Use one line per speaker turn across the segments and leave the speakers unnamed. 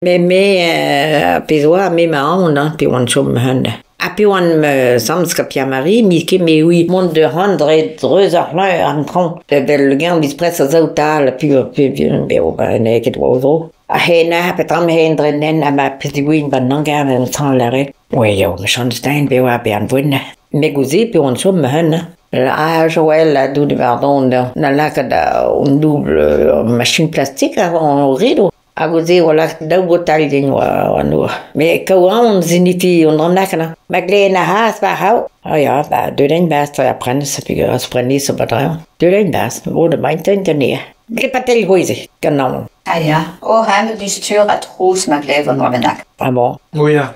Me me pezh oa me ma aon hein, pe oan chom ma-hun. Ha pe oan samz gant Pierre-Marie, mi ket me oui mont de ran dre dreuz ar c'hlañv an traoñ. Vel gen dispres a zaou-tal ha piv eo ba n'eo ket war o zro. Ha hen ha petra me hen dre nen ha ma pezh digouin ban nangar en traoñ lâret. Ouais eo, me chom stein pe oa pe an voen. Me gouze pe oan chom ma-hun. Ah, Joël a dout pardon na lakaat un double machine plastique an rido. Hag o se oa lakaet daou botailh din oa an nour. Met kaout aon ziniti on dran lakaat. Ma gleen ar c'hazh war c'hav. Ah ya, ba deuet ein bast a prenez peogwir az prenez ba dreñv. Deuet ein bast, o da maint da ner. Grepatell c'hwezek gant aon.
Ah ya, oh heñ du stur a trouz ma glev an dra bennak.
Ah bon.
Oh ya.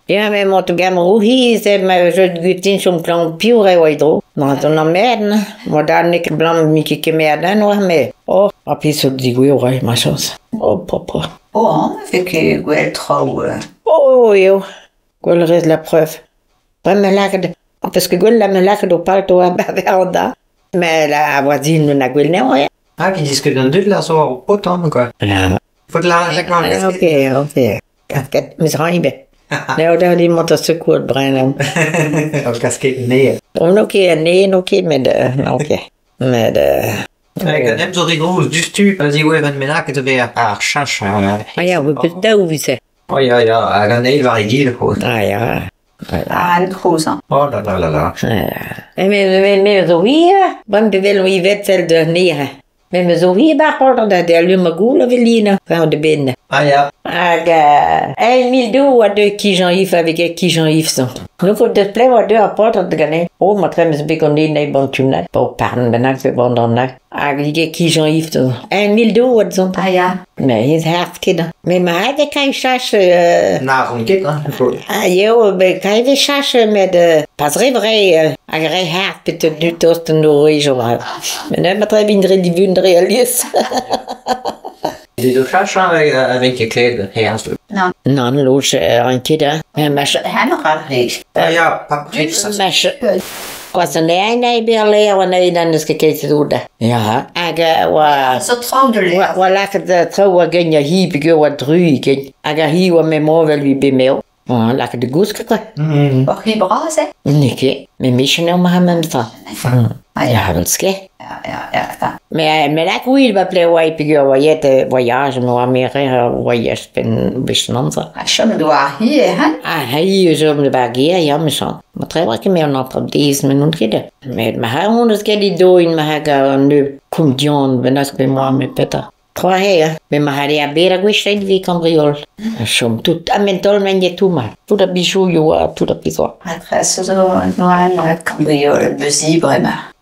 Ya, met emañ gant rouhiz ma jeu gutin chom klañv piv eo e-dro. Ma zon an mern, mod all n'eo ket blam n'eo ket kemeret un war me. Oh, ar pezh zo digouezh eo ma chañs. Oh, propre.
Oh, an vez ket gwell traoù.
Oh, eo. Gwell rez la preuve. Bremañ lakaet, parce que gwell la me lakaet ho palto a ba da. Mais la voisine na gwell anezhañ,
Ah, vi disket an dud là zo ar paotr amañ quoi.
Ya.
Faut la la
Ok, ok. Kasket, mis rañ Neo da li mont a secours brenan.
Ur kasket nez.
On ok, nez n'o ket, met ok. Met
Ganem zo re-gozh diouzhtu pa ziwezh bennak e vez ar cheñch.
Ah ya, vo daou vise.
Oh ya, ya, hag an eil war egile kozh.
Ah ya.
Ah, an kozh.
Oh là là là là.
Me me me zo hir, brem bevel ivet sel de nere. Me me zo hir bar da de alum ma goul a velina, enfin de ben.
Ah ya.
Hag eil mil dou a deu ki Jean-Yves avec ki Jean-Yves zo. Nou vo deus plev a deu a paotr da ganin. Oh, ma trem eus bet gant en bon tumnat. Pa o parn bennak pe bon d'an nak. Hag lige ki Jean-Yves zo. Eil mil dou a zon.
Ah ya.
Mais he's half ket. Mais ma hade kai chach
Na ran ket, hein.
Ah eo, be kai ve chach met pas re vrai hag re hart pet du tost an orijo. Mais ne ma tre vin dre divun dre alies.
Dit o chach avec kled herz.
Non.
Nann, loj ran ket, hein. Ma
Han ra re.
Ah ya, pa
Ma Oa an ein ber leer oa an eus ket ket zo da. Ya. Hag oa...
Zo traoù de leer.
Oa lakaet traoù a gen a hi peogwir oa dru gen. Hag a hi oa memorvel vi bemeo. Oa lakaet de gousk quoi.
Oc'h hi bras, eh?
N'eo ket. Me michen eo ma memes tra.
Ah
Ya, vel ske.
Ya, ya, ya. ya.
Mais me lak ouil ba ple oa peogwir oa yet voyage me oa mere voyage pen bech amzer.
Ha chom doa hi, eh, hein?
Ah, hi eus ur me bagier, ya, me chan. Ma tre oa ket me an antrop dez, me n'on ket. Met ma ha on eus ket doin ma hag an neu kum dian bennak pe moa me petra. Troa he, hein. Me ma hade a bet a gwech vi kambriol. Chom tout, a mentol men ye tout ma. Tout a bichou yo a tout a pizoa.
Ha tres zo noan kambriol beuzi bremañ.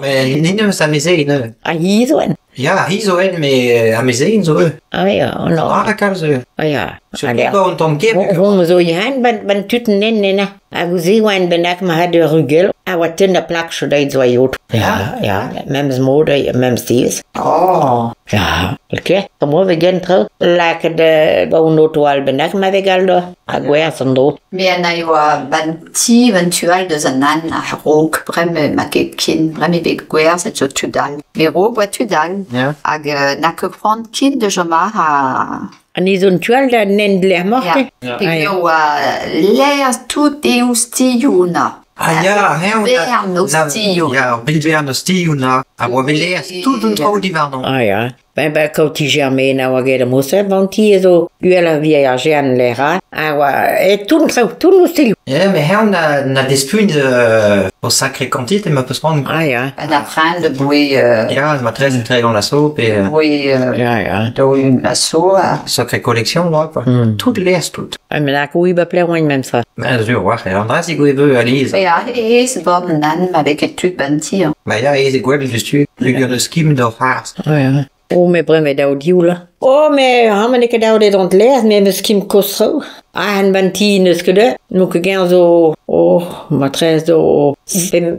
Mais n'in eus amezein eo.
Ah, hi zo en.
Ya, hi zo en, mais amezein zo eo.
Ah ya, oh no.
Ah, kalz eo.
Ah ya.
Surtout pa on tamm ket.
Hon zo ihan ban ban tut nen nena. Hag o ze oan bennak ma had ur rugel. A oa tenn a plak cho deit zo a yot. Ja, ja, memes mod, memes diz.
Oh.
Ja, ok. Kom ve gen trao. Lakaet ba un auto al bennak ma ve gal do. A gwerz an dro.
Me an a oa ban ti ban tual deus an an a raok brem ma ket kin brem e bet gwerz et zo tudal. Me raok oa tudal.
Ya.
Hag na ket c'hoant kin de jomar a...
An iz on tual da nen dler morte.
Ya.
Pe oa l'air tout e oustioù na.
Ah ya, heñ
Bern ostioù.
Ya, ur bern ostioù na. A oa bet tout an traoù diwarnon.
Ah ya. Ben ben kaout ti germen a oa get a moset van ti zo uel a via an lera. A oa e tout an traoù, tout an ostioù.
Ya, mais heñ na, na despugn o sacré quantité ma peus prendre.
Ah ya.
An a pren de boué
Ya, ma trez un tregont la soupe et
boué
Ya, ya.
daou la so a...
sacré collection, là, quoi. Tout l'air, tout.
Ah, mais la koui ba ple oan même ça.
Ben, sur, war, an dra zi gwe veu aliz.
Ya, ez bon nan ma vez ket tud ban ti.
Ba ya, ez e gwell justu. Lugur de skim d'ur farz.
Ah ya. Oh, me brem e daou diou la. Oh, me ha me ket daou de dont l'air, me meus kim kostro. Ah, an ban ti neus ket de. Nou ket gen zo, oh, ma trez zo,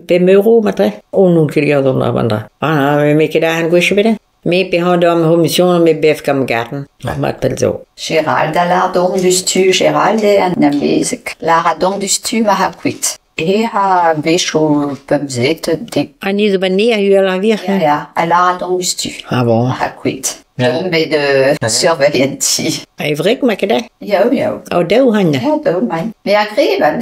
pem euro, ma trez. Oh, nou ket gen zo na bandra. Ah, me me ket an gwech bet. Me pe han dom ho mission me bef kam garten. Ma pel zo.
Gérald a lar dom dustu, Gérald e an amezek. Lar a dom dustu ma ha kuit. E ha bech o pemzet de...
An iz ban ne a hu a la vir.
Ya, ya, a lar a dom dustu.
Ah bon.
Ma ha kuit. Met surveillant ti.
E wreg ma ket
Ya, ya.
O daou han.
Ya, daou mai. Me a greban.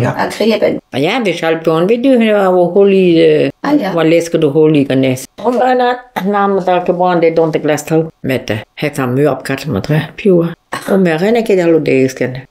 Ya.
A greban.
Ya, de chal pion bet du a o holi
Ah, ya.
War lesket o holi ganez. Na, na, da ket boan de dont e glas trao. Met het an meur op kat ma tre, piv. O me renne ket allo deus ken.